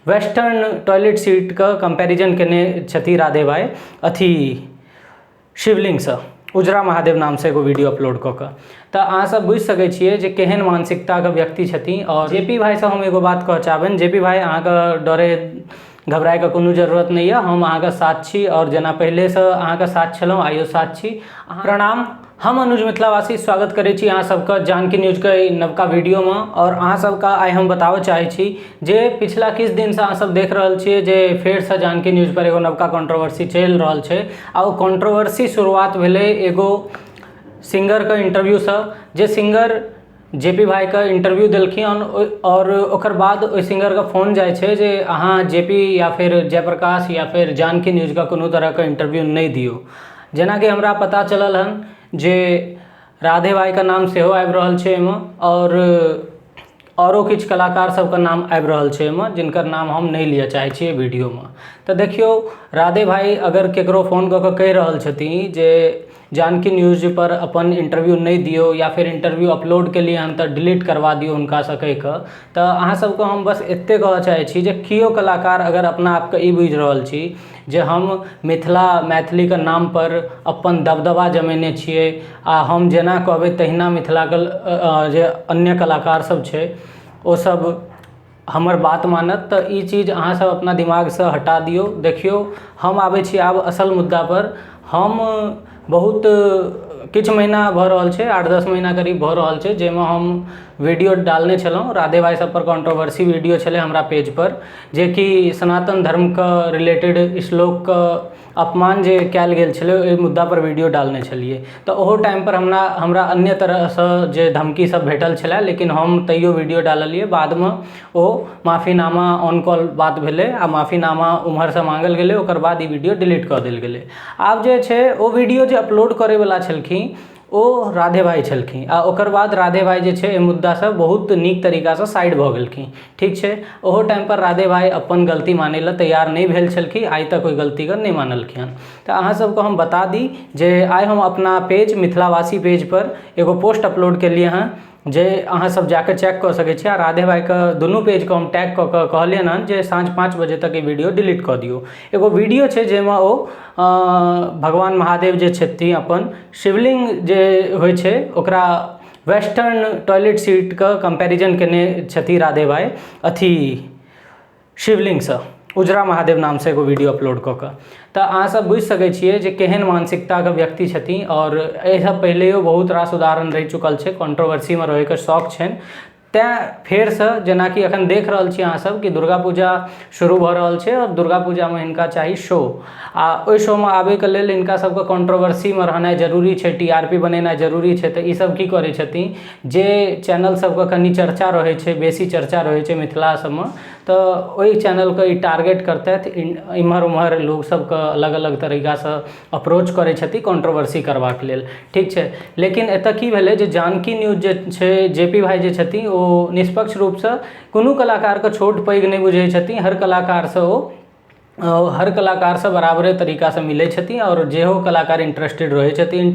Western toilet सीटके comparison केने छथिन राधे भाइ अथी शिवलिङ्गसँ, उजरा महादेव नामसँ एगो वीडियो अपलोड कऽ कऽ। तऽ अहाँसब बुझि सकै छियै जे केहन मानसिकताके व्यक्ति छथिन। आओर जे पी भाइसँ हम एगो बात कहऽ चाहबनि, जे पी भाइ अहाँके डरे घबराइके कोनो जरूरत नहि यऽ, हम अहाँके साथ छी आओर जेना पहिलेसँ अहाँके साथ छलहुँ आइयो साथ छी। प्रणाम, हम अनुज मिथिलावासी स्वागत करै छी अहाँ सबके जानकी न्यूजके एहि नवका वीडियोमे। आओर अहाँ सबके आइ हम बताबऽ चाहै छी जे पिछला किछु दिनसँ अहाँ सब देख रहल छियै जे फेरसँ जानकी न्यूज पर एगो नवका कॉन्ट्रोवर्सी चलि रहल छै। आ ओ कॉन्ट्रोवर्सी शुरुआत भेलै एगो सिंगरके इंटरव्यूसँ, जे सिंगर जे पी भाइके इंटरव्यू देलखिन आओर ओकर बाद ओहि सिंगरके फोन जाइ छै जे अहाँ जे पी या फेर जयप्रकाश या फेर जानकी न्यूजके कोनो तरहके इंटरव्यू नहि दियौ। जेनाकि हमरा पता चलल हन जे राधे भाइके नाम सेहो आबि रहल छै एहिमे आओर आओरो किछु कलाकार सबके नाम आबि रहल छै एहिमे, जिनकर नाम हम नहि लिअ चाहै छियै वीडियोमे। तऽ देखियौ, राधे भाइ अगर ककरो फोन कऽ कऽ कहि रहल छथिन जे जानकी न्यूजपर अपन इंटरव्यू नहि दियौ या फेर इंटरव्यू अपलोड केलियै हन तऽ डिलीट करबा दियौ हुनकासँ कहि कऽ, तऽ अहाँ सबके हम बस एतेक कहऽ चाहै छी जे केओ कलाकार अगर अपना आपके ई बुझि रहल छी जे हम मिथिला मैथिलीके नामपर अपन दबदबा जमेने छियै आ हम जेना कहबै तहिना मिथिलाके जे अन्य कलाकार सब छै ओसब हमर बात मानत, तऽ ई चीज अहाँ सब अपना दिमागसँ हटा दियौ। देखियौ, हम आबै छी आब असल मुद्दापर। हम बहुत किछु महीना भऽ रहल छै, 8-10 महीना करीब भऽ रहल छै, जाहिमे हम वीडियो डालने छलहुँ राधे भाइ सबपर। कॉन्ट्रोवर्सी वीडियो छलै हमरा पेजपर, जेकि सनातन धर्मके रिलेटेड श्लोकके अपमान जे कयल गेल छलै ओहि मुद्दापर वीडियो डालने छलियै। तऽ ओहो टाइमपर हमरा हमरा अन्य तरहसँ जे धमकी सब भेटल छलै, लेकिन हम तैयो वीडियो डाललियै। बादमे ओ माफीनामा ऑन कॉल बात भेलै आ माफीनामा ओम्हरसँ माँगल गेलै, ओकर बाद ई वीडियो डिलीट कऽ देल गेलै। आब जे छै ओ वीडियो जे अपलोड करैवला छलखिन ओ राधे भाइ छलखिन आ ओकर बाद राधे भाइ जे छै एहि मुद्दासँ बहुत नीक तरीकासँ साइड भऽ गेलखिन। ठीक छै, ओहो टाइमपर राधे भाइ अपन गलती मानै लए तैयार नहि भेल छलखिन, आइ तक ओहि गलतीके नहि मानलखिन हन। तऽ अहाँ सबके हम बता दी जे आइ हम अपना पेज मिथिलावासी पेजपर एगो पोस्ट अपलोड केलियै हँ, जे अहाँ सब जाकऽ चेक कऽ सकै छी। आ राधे भाइके दुनू पेजके हम टैग कऽ कऽ कहलियनि हँ जे साँझ 5 बजे तक ई वीडियो डिलीट कऽ दियौ। एगो वीडियो छै जाहिमे ओ भगवान महादेव जे छथिन अपन शिवलिंग जे होइ छै ओकरा वेस्टर्न टॉयलेट सीटके कम्पैरिजन केने छथिन राधे भाइ अथी शिवलिङ्गसँ, उजरा महादेव नामसँ एगो वीडियो अपलोड कऽ कऽ। तऽ अहाँसब बुझि सकै छियै जे केहन मानसिकताके व्यक्ति छथिन। आओर एहिसँ पहिलैओ बहुत रास उदाहरण रहि चुकल छै, कॉन्ट्रोवर्सीमे रहैके शौक छनि। तैँ फेरसँ जेनाकि एखन देख रहल छी अहाँसब कि दुर्गा पूजा शुरू भऽ रहल छै आओर दुर्गा पूजामे हिनका चाही शो, आ ओहि शोमे आबैके लेल हिनका सबके कॉन्ट्रोवर्सीमे रहनाइ जरूरी छै, टी आर पी बनेनाइ जरूरी छै। तऽ ईसब की करै छथिन, जे चैनल सबके कनि चर्चा रहै छै, बेसी चर्चा रहै छै मिथिला सबमे, तऽ ओहि चैनलके ई टारगेट करतथि, एम्हर ओम्हर लोक सबके अलग अलग तरीकासँ अप्रोच करै छथिन कॉन्ट्रोवर्सी करबाक लेल। ठीक छै, लेकिन एतऽ की भेलै जे जानकी न्यूज जे छै, जे पी भाइ जे छथिन ओ निष्पक्ष रूपसँ कोनो कलाकारके छोट पैघ नहि बुझै छथिन, हर कलाकारसँ ओ हर कलाकारसँ बराबरे तरीकासँ मिलै छथिन आओर जेहो कलाकार इंटरेस्टेड रहै छथिन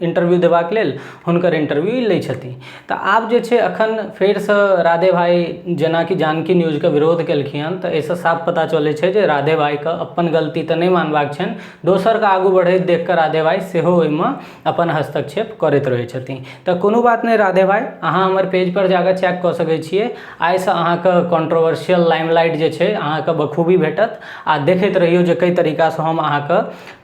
इंटरव्यू देबाक लेल, हुनकर इंटरव्यू ई लै छथिन। तऽ आब जे छै एखन फेरसँ राधे भाइ जेनाकि जानकी न्यूजके विरोध केलखिन हन, तऽ एहिसँ साफ पता चलै छै जे राधे भाइके अपन गलती तऽ नहि मानबाक छनि, दोसरके आगू बढ़ैत देखि कऽ राधे भाइ सेहो ओहिमे अपन हस्तक्षेप करैत रहै छथिन। तऽ कोनो बात नहि राधे भाइ, अहाँ हमर पेजपर जा कऽ चेक कऽ सकै छियै। आइसँ अहाँके कॉन्ट्रोवर्शियल लाइमलाइट जे छै अहाँके बखूबी भेटत आ देखैत रहियौ जे कइ तरीकासँ हम अहाँके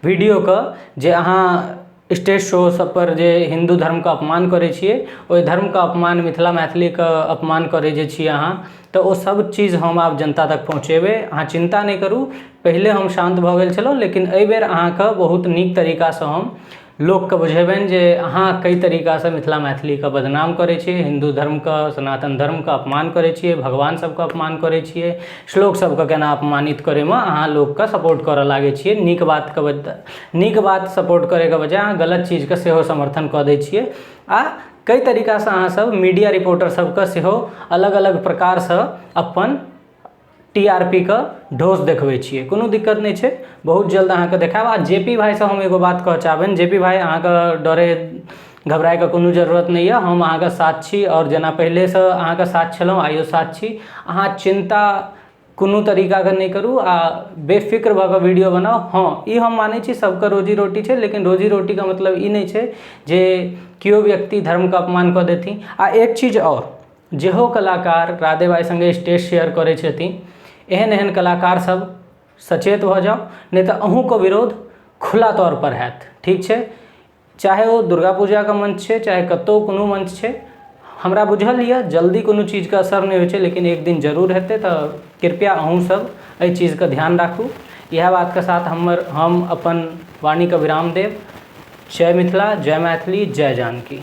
वीडियोके जे अहाँ स्टेज शो सबपर जे हिन्दू धर्मके अपमान करै छियै, ओहि धर्मके अपमान, मिथिला मैथिलीके अपमान करै जे छियै अहाँ, तऽ ओ सब चीज हम आब जनता तक पहुँचेबै। अहाँ चिन्ता नहि करू। पहिले हम शान्त भऽ गेल छलहुँ, लेकिन एहिबेर अहाँके बहुत नीक तरीकासँ हम लोकके बुझेबनि जे अहाँ कै तरीकासँ मिथिला मैथिलीके बदनाम करै छियै, हिन्दू धर्मके, सनातन धर्मके अपमान करै छियै, भगवान सबके अपमान करै छियै, श्लोक सबके केना अपमानित करैमे अहाँ लोकके सपोर्ट करऽ लागै छियै। नीक बातके नीक बात सपोर्ट करैके बजाय अहाँ गलत चीजके सेहो समर्थन कऽ दै छियै आ कै तरीकासँ अहाँ सब मीडिया रिपोर्टर सबके सेहो अलग अलग प्रकारसँ अपन टी आर पी के ढोस देखबै छियै। कोनो दिक्कत नहि छै, बहुत जल्द अहाँके देखायब। आ जे पी भाइसँ हम एगो बात कहऽ चाहबनि, जे पी भाइ अहाँके डरे घबराइके कोनो जरूरत नहि यऽ, हम अहाँके साथ छी आओर जेना पहिलेसँ अहाँके साथ छलहुँ आइयो साथ छी। अहाँ चिन्ता कोनो तरीकाके नहि करू आ बेफिक्र भऽ कऽ वीडियो बनाउ। हँ, ई हम मानै छी सबके रोजी रोटी छै, लेकिन रोजी रोटीके मतलब ई नहि छै जे केओ व्यक्ति धर्मके अपमान कऽ देथिन। आ एक चीज आओर, जेहो कलाकार राधे भाइ सङ्गे स्टेज शेयर करै छथिन, एहन एहन कलाकार सब सचेत भऽ जाउ, नहि तऽ अहूँके विरोध खुला तौरपर हैत। ठीक छै, चाहे ओ दुर्गा पूजाके मंच छै, चाहे कतहु कोनो मंच छै, हमरा बुझल यऽ जल्दी कोनो चीजके असर नहि होइ छै, लेकिन एक दिन जरूर हेतै। तऽ कृपया अहूँ सब एहि चीजके ध्यान राखू। इएह बातके साथ हम अपन वाणीके विराम देब। जय मिथिला, जय मैथिली, जय जानकी।